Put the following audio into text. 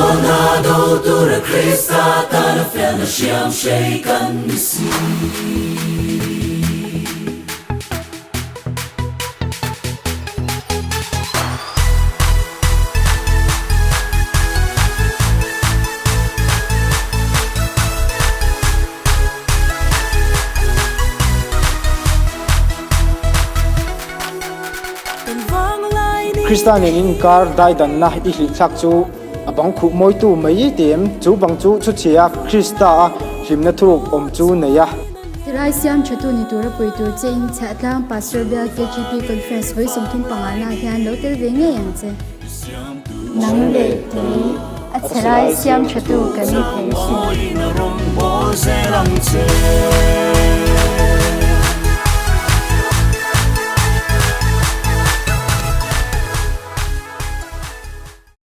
Sualna do tura Krista tana felna hriam hrei kan ni si. Krista nen inkar daidanna i hlihthlak chu a bang khuh mawitu mai ti em? Chu bang chu chhuchhia Krista a hlimna thuruk awm chu nei a. Tilai siam thatu ni tura pui tur che in chhiahtlang Pastor Bial KGP Conference vawi 35 na hian lo tel ve ngei ang che. Nang leh kei a chhelai siam thatu kan ni thei sin.